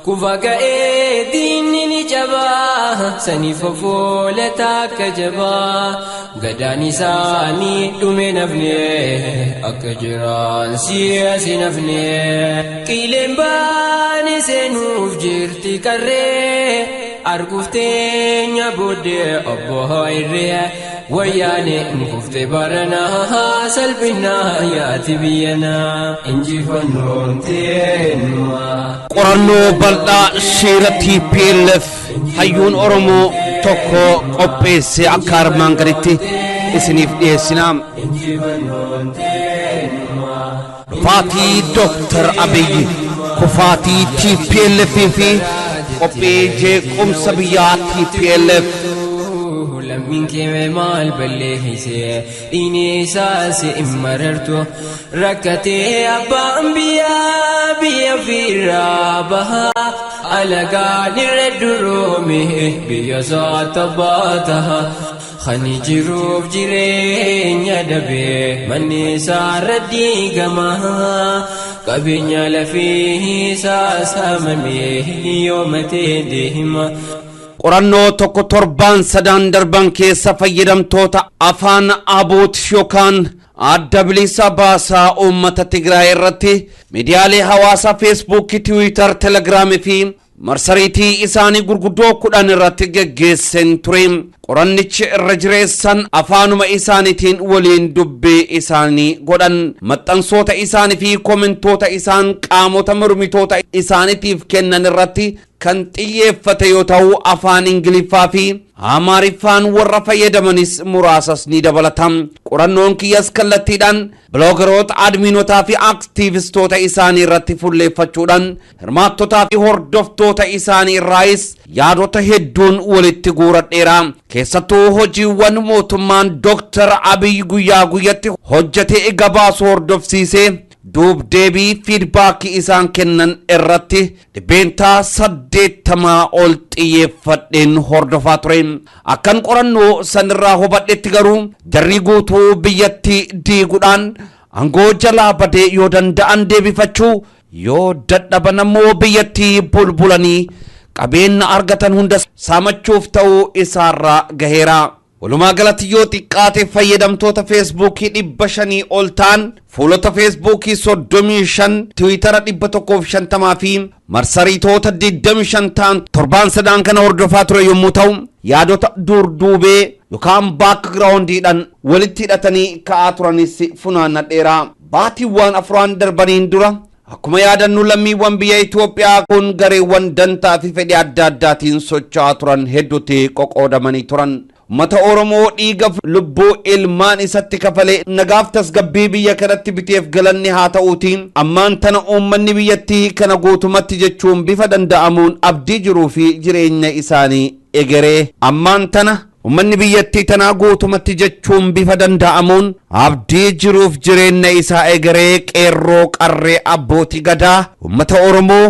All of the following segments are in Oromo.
Kufa ka'ee diinni ni cabaa, saniif fuula takka jabaa. Gadaan isaanii dhume nafne, akka jiraan siyaasi nafne. Qiileen baane seenuuf jirti qarree, arguuf teenya booddee obbo irree. Wayyaane kufte baranaa, salphinaa yaati biyyanaa, injifannoon teenyumaa. Qorannoo bal'aa seera TPLF hayyuun Oromoo tokko qopheesse akka armaan gaditti isiniif dhiyeessina. Dhufaatii Dooktar Abiyyi, kufaatii TPLF fi qophii jeequmsa biyyaa TPLF. Lammiin kee maal balleeyse, dhiini isaas hin marartu. Rakkatee abbaan biyyaa, biyya ofiirraa bahaa, alagaan irra duroome biyya isaa tabbaata. Khani jiruuf jireenya dhabee, manni isaarra diigama, qabeenya lafii isaa saamame yoo matee deema. Qorannoo tokko torbaan sadaan darban keessa fayyadamtoota afaan Abuut yookaan Adda Bilisa Baasaa Uummata Tigraay irratti miidiyaalee hawaasaa Feesbuukii, Tiwiitar, Telegiraamii fi marsariitii isaanii gurguddoo 10 irratti geggeessen ture. Qorannichi irra jireessan afaanuma isaaniitiin waliin dubbii isaanii godhan, maxxansoota isaanii fi komentoota isaan qaamota mormitoota isaaniitiif kennan irratti kan xiyyeeffate yoo ta'u, afaan Ingiliffaa fi Amaariffaan warra fayyadamanis muraasas ni dabalata. Qorannoon kiyyas kallattiidhaan biloogaroota, admiinotaa fi aktiivistoota isaanii irratti fulleeffachuudhaan hirmaattotaa fi hordoftoota isaanii irraayis yaadota hedduun walitti guuradheera. Keessattuu hojiiwwan mootummaan Dooktar Abiy guyyaa guyyatti hojjetee gabaasu hordofsiisee duub deebii feedbackii isaan kennan irratti 80% ol xiyyeeffadheen hordofaa ture. Akkan qorannoo sanirraa hubadhetti garuu, jarri guutuu biyyatti diiguudhaan aangoo jalaa badee yoo danda'an deebifachuu, yoo dadhaban ammoo biyyattii bulbulanii qabeenya argatan hunda saamachuuf ta'uu isaarraa gaheera. Walumaa galatti yoo xiqqaate fayyadamtoota Feesbuukii 500 ol ta'an, fuulota Feesbuukii 35, Tiwiitara 150 fi marsariitoota 25 ta'an torbaan sadaan kana hordofaa ture yommuu ta'u, yaadota durduubee yookaan backgroundiidhaan walitti hidhatanii ka'aa turanis funaannadheera. Baatiiwwan afuraan darbaniin dura, akkuma yaadannu, lammiiwwan biyya Itoophiyaa kun gareewwan dantaa fi fedhii adda addaatiin socho'aa turan hedduutti qoqoodamanii turan. Uummata Oromoo dhiiga lubbuu ilmaan isatti kafalee nagaaf tasgabbii biyya kanatti biteef galanni haa ta'uutiin, ammaan tana uummanni biyyattii kana guutumatti jechuun bifa danda'amuun abdii jiruu fi jireenya isaanii egeree ammaan tana uummanni biyyattii tanaa guutumatti jechuun bifa danda'amuun abdii jiruuf jireenya isaa egeree qeerroo, qarree, abbootii gadaa, uummata Oromoo,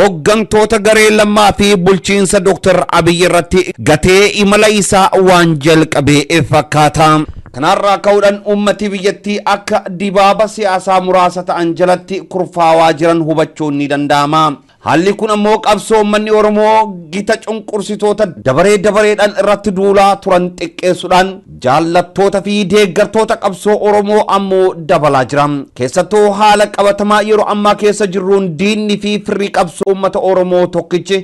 hoggantoota garee Lammaa fi bulchiinsa Dr. Abiy irratti gatee imala isaa waan jalqabee fakkaata. Kanaarraa ka'uudhaan uummati biyyattii akka dibaaba siyaasaa muraasa ta'an jalatti kurfaawaa jiran hubachuun ni danda'ama. Haalli kun ammoo qabsoo uummanni Oromoo gita cunqursitoota dabaree dabareedhaan irratti duulaa turan xiqqeessuudhaan jaallattoota fi deeggartoota qabsoo Oromoo ammoo dabalaa jira. Keessattuu haala qabatamaa yeroo ammaa keessa jirruun diinni fi firri qabsoo uummata Oromoo tokkichi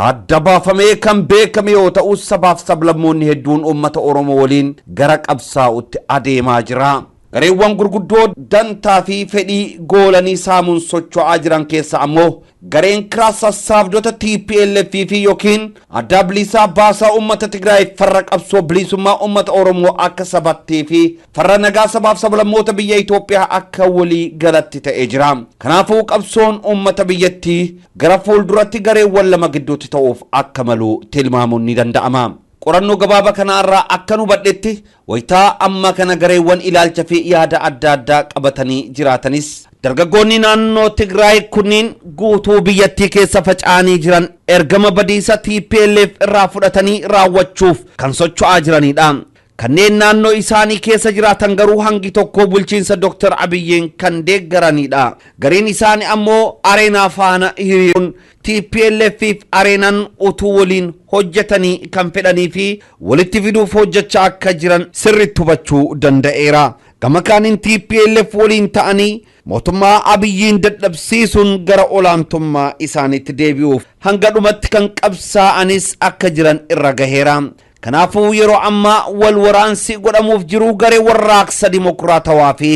adda baafamee kan beekame yoo ta'u, sabaaf sablammoonni hedduun uummata Oromoo waliin gara qabsaa'utti adeemaa jira. Gareewwan gurguddoo dantaa fi fedhii goolanii saamuun socho'aa jiran keessa ammoo gareen kiraa sassaabdota TPLF fi yookiin Adda Bilisaa Baasaa Uummata Tigraay farra qabsoo bilisummaa uummata Oromoo akka sabattii fi farra nagaa sabaaf sablammoota biyya Itoophiyaa akka walii galatti ta'ee jira. Kanaafuu qabsoon uummata biyyattii gara fuulduratti gareewwan lama gidduutti ta'uuf akka malu tilmaamuun ni danda'ama. Qorannoo gabaabaa kanarraa akka hubadhetti, wayitaa amma kana gareewwan ilaalcha fi yaada adda addaa qabatanii jiraatanis, dargaggoonni naannoo Tigraay kunniin guutuu biyyattii keessa faca'anii jiran ergama badiisa TPLF irraa fudhatanii raawwachuuf kan socho'aa jiranidha. Kanneen naannoo isaanii keessa jiraatan garuu hangi tokko bulchiinsa Dr. Abiyyiin kan deeggaranidha. Gariin isaanii ammoo Areenaa faana hiriiruun TPLF fi Areenaan utuu waliin hojjetanii kan fedhanii fi walitti fiduuf hojjechaa akka jiran sirriitti hubachuu danda'eera. Gama kaaniin TPLF waliin ta'anii mootummaa Abiyyiin dadhabsiisuun gara olaantummaa isaaniitti deebi'uuf hanga dhumatti kan qabsaa'anis akka jiran irra gaheera. Kanaafuu yeroo ammaa wal waraansi godhamuuf jiru garee warraaqsa dimokiraatawaa fi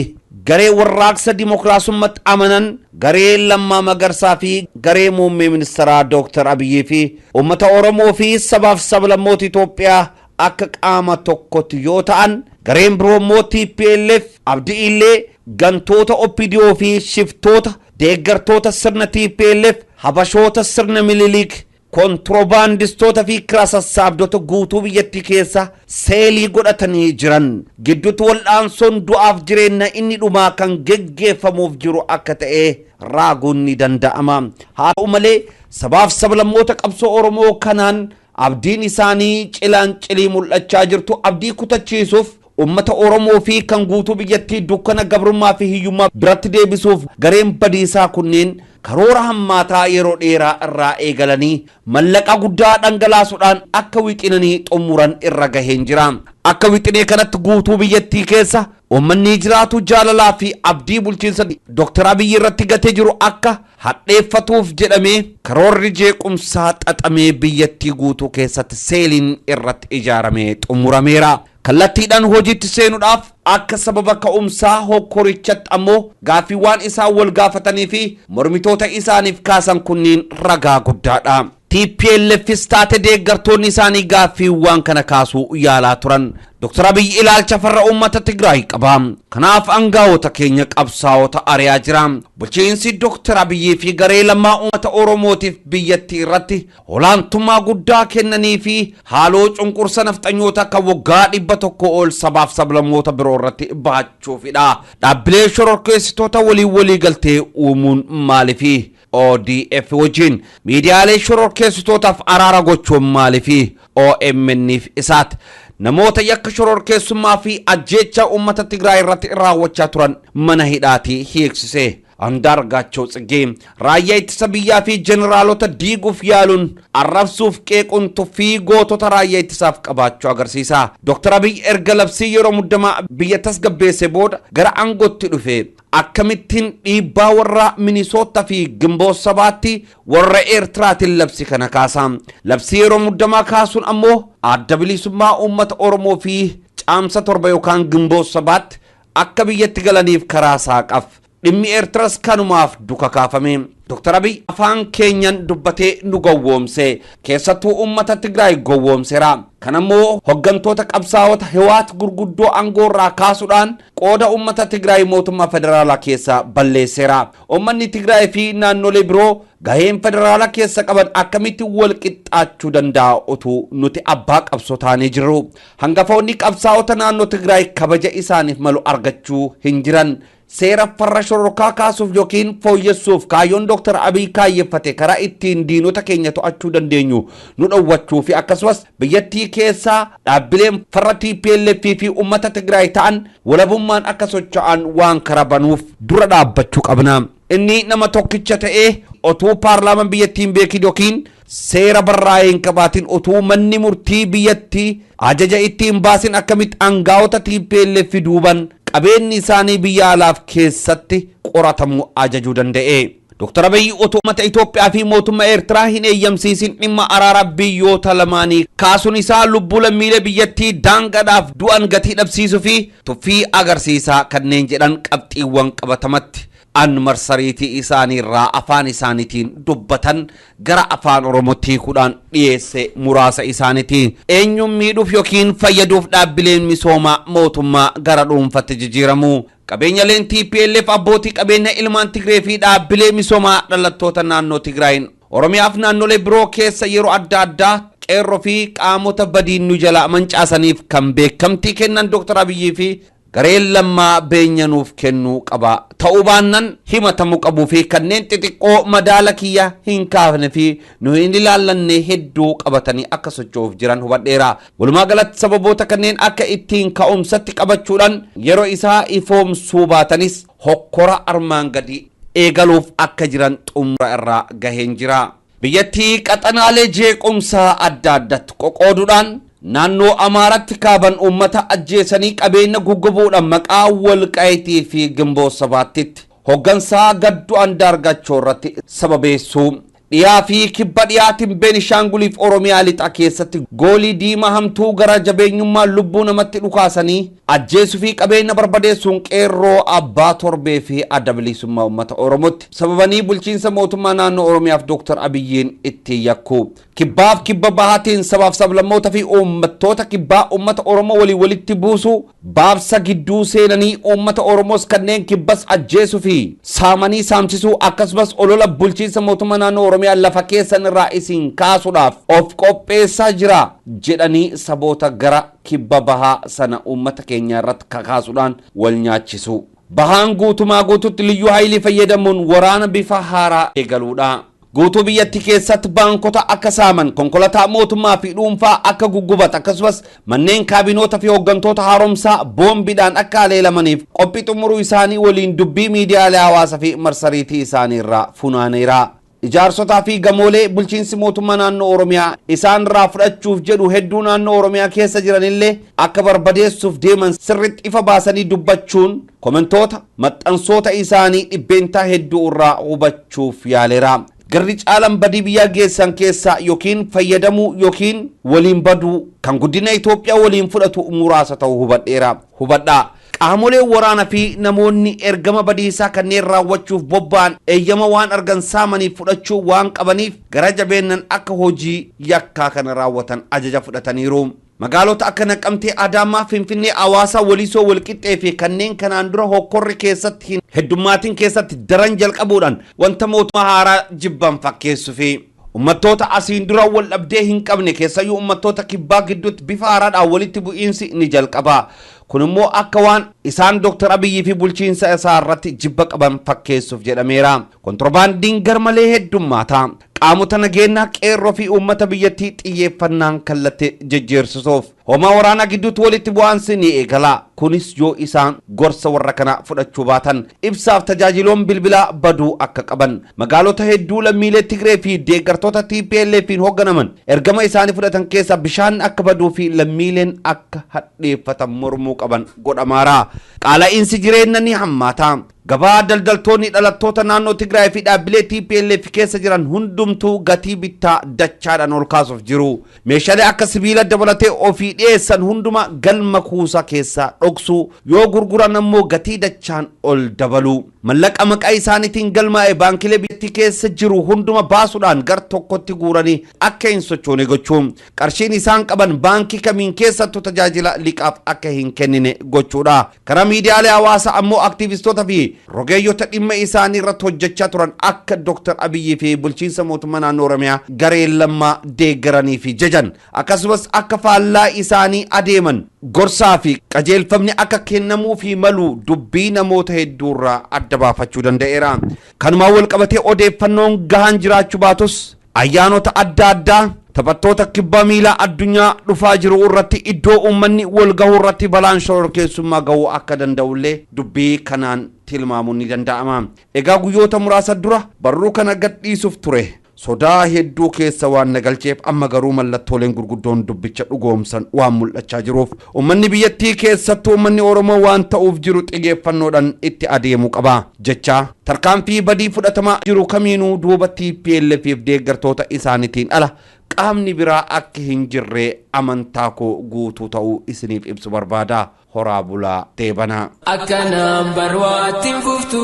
garee warraaqsa dimokiraasummaatti amanan, garee Lammaa Magarsaa fi garee muummee ministeeraa Dr. Abiyyii fi uummata Oromoo fi sabaaf sablammoota Itoophiyaa akka qaama tokkotti yoo ta'an, gareen biroo immoo TPLF, Abdii Illee, gantoota OPDO fi shiftoota deeggartoota sirna TPLF, habashoota sirna Miniliik, kontiroobaandistoota fi kiraa sassaabdota guutuu biyyattii keessa seelii godhatanii jiran gidduutti wal'aansoon du'aaf jireenya inni dhumaa kan geggeeffamuuf jiru akka ta'e raaguun ni danda'ama. Haa ta'u malee, sabaaf sablammoota qabsoo Oromoo kanaan abdiin isaanii cilaan cilii mul'achaa jirtu abdii kutachiisuuf, ummata Oromoo fi kan guutuu biyyattii dukkana gabrummaa fi hiyyummaa biratti deebisuuf gareen badiisaa kunneen karoora hammaataa yeroo dheeraa irraa eegalanii mallaqa guddaa dhangalaasuudhaan akka wixinanii xumuran irra gaheen jira. Akka wixinee kanatti guutuu biyyattii keessa uummanni jiraatu jaalalaa fi abdii bulchiinsa Dr. Abiyyi irratti gatee jiru akka hadheeffatuuf jedhamee karoorri jeequmsaa xaxamee biyyattii guutuu keessatti seeliin irratti ijaaramee xumurameera. Kallattiidhaan hojiitti seenuudhaaf akka sababa ka'umsaa hokkorichatti ammoo gaaffiiwwan isaan wal gaafatanii fi mormitoota isaaniif kaasan kunniin ragaa guddaadha. TPLFis taate deeggartoonni isaanii gaaffiiwwan kana kaasuu yaalaa turan. Dr. Abiy ilaalcha farra uummata Tigraay qaba. Kanaaf aangawoota keenya qabsaa'ota ari'aa jira. Bulchiinsi Dr. Abiyyii fi garee Lammaa uummata Oromootiif biyyattii irratti olaantummaa guddaa kennanii fi haaloo cunqursa nafxanyoota kan waggaa 100 ol sabaaf sablammoota biroo irratti bahachuufidha. Dhaabbilee shororkeessitoota waliin walii galtee uumuun maalifi? ODF wajjin miidiyaalee shororkeessitootaaf araara gochuun maalifi? OMN'if isaati. Namoota yakka shororkeessummaa fi ajjeechaa uummata Tigraay irratti raawwachaa turan mana hidhaatii hiiksise. Andaargaachoo Tsiggee raayyaa ittisa biyyaa fi jeneraalota diiguuf yaaluun arrabsuuf qeequun tuffii gootota raayyaa ittisaaf qabaachuu agarsiisa. Dr. Abiy erga labsii yeroo muddamaa biyya tasgabbeesse booda gara aangootti dhufe, akkamittiin dhiibbaa warra Minisoota fi Gimboo Sabaatti warra Eertiraatiin labsi kana kaasa? Labsii yeroo muddamaa kaasuun ammoo Adda Bilisummaa Uummata Oromoo fi Caamsa 7 yookaan Gimboo Sabaatti akka biyyatti galaniif karaa saaqaf. Dhimmi Eertiraas kanumaaf duka kaafame. Dr. Abiy afaan keenyan dubbatee nu gowwoomse. Keessattuu uummata Tigraay gowwoomseera. Kanammoo hoggantoota qabsaa'ota Hiwaat gurguddoo aangoo irraa kaasuudhaan qooda uummata Tigraay mootummaa federaalaa keessa balleesseera. Uummanni Tigraay fi naannolee biroo gaheen federaalaa keessa qaban akkamitti wal qixxaachuu danda'a utuu nuti abbaa qabsoo taanee jirru? Hangafoonni qabsaa'ota naannoo Tigraay kabaja isaaniif malu argachuu hin jiran. Seera farra shororkaa kaasuuf yookiin fooyyessuuf kaayyoon Dr. Abiy kaayyeffate karaa ittiin diinota keenya to'achuu dandeenyu nu dhowwachuu fi akkasumas biyyattii keessaa dhaabbileen farra TPLF fi uummata Tigraay ta'an walabummaan akka socho'an waan karaa banuuf dura dhaabbachuu qabna. Inni nama tokkicha ta'ee otuu paarlaamaan biyyattiin beekin yookiin seera barraa'ee hin qabaatin, otuu manni murtii biyyattii ajaja ittiin baasin, akkamitti aangaa'ota TPLF duuban qabeenyi isaanii biyya alaaf keessatti qoratamuu ajajuu danda'e? Dr. Abiy otoo uummata Itoophiyaa fi mootummaa Eertiraa hin eeyyamsiisin dhimma araara biyyoota lamaanii kaasuun isaa lubbuu lammiilee biyyattii daangaadhaaf du'an gatii dhabsiisuu fi tuffii agarsiisaa kanneen jedhan qabxiiwwan qabatamatti an marsariitii isaanii irraa afaan isaaniitiin dubbatan gara Afaan Oromootti hiikuudhaan dhiyeesse muraasa isaaniiti. Eenyuun miidhuuf yookiin fayyaduuf dhaabbileen misoomaa mootummaa gara dhuunfatti jijjiiramu? Qabeenyaleen TPLF abbootii qabeenya ilmaan Tigree fi dhaabbilee misoomaa dhalattoota naannoo Tigraayin Oromiyaaf naannolee biroo keessa yeroo adda addaa qeerroo fi qaamota badiin nu jalaa mancaasaniif kan beekamtii kennan Dr. Abiyyii fi Gareen Lammaa beenya nuuf kennuu qaba. Ta'uu baannan himatamuu qabuu fi kanneen xixiqqoo madaala kiyya hin kaafne fi nu hin ilaallanne hedduu qabatanii akka socho'uuf jiran hubadheera. Walumaa galatti sababoota kanneen akka ittiin ka'umsatti qabachuudhaan yeroo isaa ifoomsuu baatanis hokkora armaan gadii eegaluuf akka jiran xumura irra gaheen jira. Biyyattii qaxanaalee jeequmsaa adda addatti qoqooduudhaan naannoo Amaaratti kaaban uummata ajjeesanii qabeenya guggubuudhaan maqaa Walqaayitii fi Gimboo Sabaattitti hoggansaa Gadduu Andaargachoo irratti sababeessuu. Dhiyaa fi kibba dhiyaatiin Beenishaanguliif Oromiyaa lixa keessatti goolii diimaa hamtuu gara jabeenyummaa lubbuu namatti dhukaasanii ajjeesuu fi qabeenya barbadeessuun qeerroo abbaa torbee fi adda bilisummaa uummata Oromootti sababanii bulchiinsa mootummaa naannoo Oromiyaaf Dr. Abiyyiin itti yakku. Kibbaaf kibba bahaatiin sabaaf sablammoota fi uummattoota kibbaa uummata Oromoo walii walitti buusu baabsa gidduu seenanii uummata Oromoos kanneen kibbas ajjeesuu fi saamanii saamsisuu akkasumas olola bulchiinsa mootummaa naannoo Oromiyaa lafa keessan irraa isin kaasuudhaaf of qopheessaa jira jedhanii saboota gara kibba bahaa sana uummata keenya irratti kakaasuudhaan wal nyaachisu. Bahaan guutumaa guututti liyyuu haayilii fayyadamuun waraana bifa haaraa eegaluudha. Guutuu biyyattii keessatti baankota akka saaman, konkolaataa mootummaa fi dhuunfaa akka guggubat akkasumas manneen kaabinoota fi hooggantoota haaromsaa boombiidhaan akka haleelamaniif qophii xumuruu isaanii waliin dubbii miidiyaalee hawaasaa fi marsariitii isaanii irraa funaaneera. Ijaarsotaa fi gamoolee bulchiinsi mootummaa naannoo Oromiyaa isaan irraa fudhachuuf jedhu hedduu naannoo Oromiyaa keessa jiranillee akka barbadeessuuf deeman sirriitti ifa baasanii dubbachuun komentoota maxxansoota isaanii dhibbeentaa hedduu irraa hubachuuf yaaleera. Garri caalan badii biyyaa geessan keessaa yookiin fayyadamuu yookiin waliin baduu kan guddina Itoophiyaa waliin fudhatu muraasa ta'uu hubadheera. Hubadhaa. Qaamoleen waraana fi namoonni ergama badiisaa kanneen raawwachuuf bobba'an eeyyama waan argan saamaniif fudhachuu waan qabaniif gara jabeennan akka hojii yakkaa kana raawwatan ajaja fudhataniiru. Magaalota akka Naqamtee, Adaamaa, Finfinnee, Hawaasaa, Walisoo, Walqixxee fi kanneen kanaan dura hokkorri keessatti hin heddummaatiin keessatti daran jalqabuudhaan wanta mootummaa haaraa jibban fakkeessuu fi uummattoota asiin dura wal dhabdee hin qabne keessayyuu uummattoota kibbaa gidduutti bifa haaraadhaan walitti bu'iinsi ni jalqaba. Kun immoo akka waan isaan Dr. Abiyyi fi bulchiinsa isaa irratti jibba qaban fakkeessuuf jedhameera. Kontiroobaandiin garmalee heddummaata. Qaamota nageenyaa qeerroo fi uummata biyyattii xiyyeeffannaan kallattii jijjiirsisuuf homaa waraanaa gidduutti walitti bu'aansi ni eegala. Kunis yoo isaan gorsa warra kanaa fudhachuu baatan ibsaaf tajaajiloon bilbilaa baduu akka qaban magaalota hedduu lammiilee Tigree fi deeggartoota TPLF'n hoogganaman ergama isaanii fudhatan keessa bishaan akka baduu fi lammiileen akka hadheeffatan mormuu qaban godhamaara. Qaala'iinsi jireenya ni hammaata. Gabaa daldaltoonni dhalattoota naannoo Tigraay fi dhaabbilee TPLF keessa jiran hundumtuu gatii bittaa dachaadhaan ol kaasuuf jiru. Meeshaalee akka sibiila dabalatee ofii dhiyeessan hunduma galma kuusaa keessaa dhoksuu yoo gurguran ammoo gatii dachaan ol dabalu. Mallaqa maqaa isaaniitiin galmaa'e baankilee biyyattii keessa jiru hunduma baasuudhaan gar tokkotti guuranii akka hin sochoone gochuu. Qarshiin isaan qaban baankii kamiin keessattuu tajaajila liqaaf akka hin kennine gochuudha. Karaa miidiyaalee hawaasaa ammoo aktiivistoota fi rogeeyyota dhimma isaanii irratti hojjechaa turan akka Dr. Abiyyi fi bulchiinsa mootummaa naannoo Oromiyaa gareen Lammaa deeggaranii fi jajan akkasumas akka faallaa isaanii adeeman gorsaa fi qajeelfamni akka kennamuu fi malu dubbii namoota hedduurraa adda baafachuu danda'eera. Kanumaan wal qabatee odeeffannoon gahaan jiraachuu baatus ayyaanota adda addaa taphattoota kubbaa miilaa addunyaa dhufaa jiru irratti iddoo uummanni wal gahuu irratti balaan shororkeessummaa gahuu akka danda'ullee dubbii kanaan tilmaamuun ni danda'ama. Egaa guyyoota muraasa dura barruu kana gadhiisuuf ture. Sodaa hedduu keessa waan na galcheef amma garuu mallattooleen gurguddoon dubbicha dhugoomsan waan mul'achaa jiruuf uummanni biyyattii keessattuu uummanni Oromoo waan ta'uuf jiru xiyyeeffannoodhaan itti adeemuu qaba jecha tarkaanfii badii fudhatamaa jiru kamiinuu duuba TPLF fi deeggartoota isaaniitiin ala qaamni biraa akka hin jirre amantaa koo guutuu ta'uu isiniif ibsu barbaada. Horaa bulaa deebanaa. Akkanaan barwaatti hin fuftu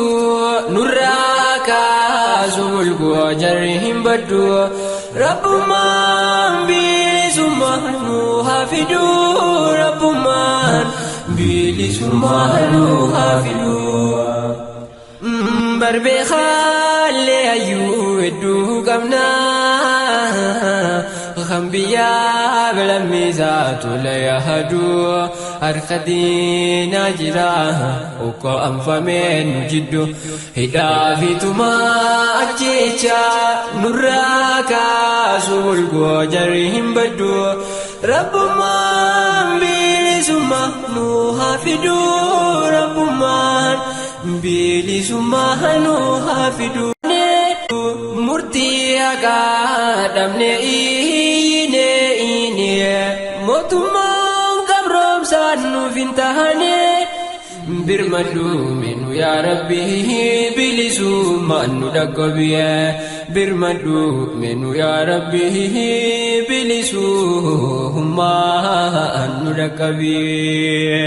nurraa kaasu bulguu jarri hin baddu rabbummaan bilisummaa nu haa fidu rabbummaan bilisummaa nu haa fidu. Barbee haallee hayyuu hedduu qabna. Kan biyyaa bilammiisaa tola yaadu harka diinaa jira ukko anfamee nu jiddu hidhaa fi tumaa ajjeecha nurraa kaasu bulgoo jarri hin baddu rabbummaan bilisummaa nu haa fidu rabbummaan bilisummaa nu haa fidu. Murtii haqaa dhabne iyyine iyyine mootummaan qabroomsaan nuuf hin taane birmadhu minu yaa rabbi bilisummaan nu dhaqqabiye birmadhu minu yaa rabbi bilisummaan nu dhaqqabiye.